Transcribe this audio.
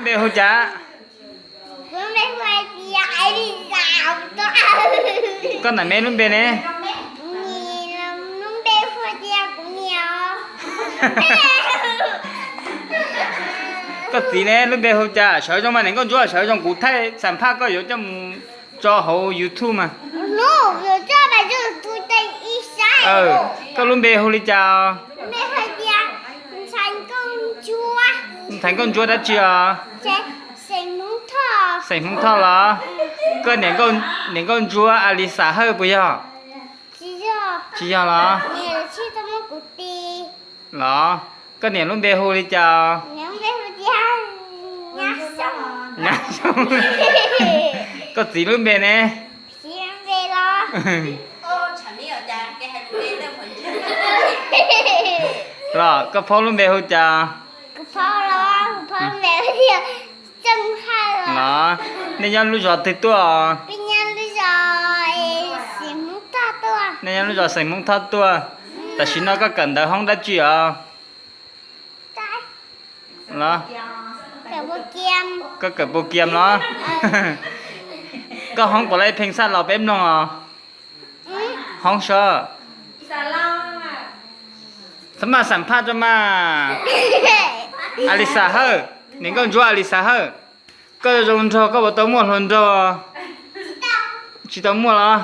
Hu cas? Koj nam me lub npe ne? Lub npe hu tias kuv niam. Koj txiv ne lub npe hu cas? Sawv zoo mas niam nkauj ntsuab, sawv zoo kuv thaij xam phaj koj yuav coj mus tso hauv YouTube mas. Koj lub npe hu li cas? Ntxhais nkauj ntsuab dab tsi os? Xeem Hmoob Thoj los? Koj niam nkauj ntsuab Alisa Hawj puas yog? Tsis yog los? Los, koj niam lub npe hu li cas? Koj txiv lub npe ne? Los, koj phob lub npe hu cas? Los, nej nyob lub zos twg tuaj? Nej nyob lub zos Xeem Hmoob Thoj tuaj. Tam sim no koj kawm ntawv hoob dab tsi os? Los, koj kawm pua kiam los? Koj hoob puas laib pheej xaj los peb mloog os? Hoob sab. Txhob maj xam phaj tso mas. Alisa Hawj, niam nkauj ntsuab Alisa Hawj, koj zoo nraug koj puas tau muaj hluas nraug? Tsis tau muaj los?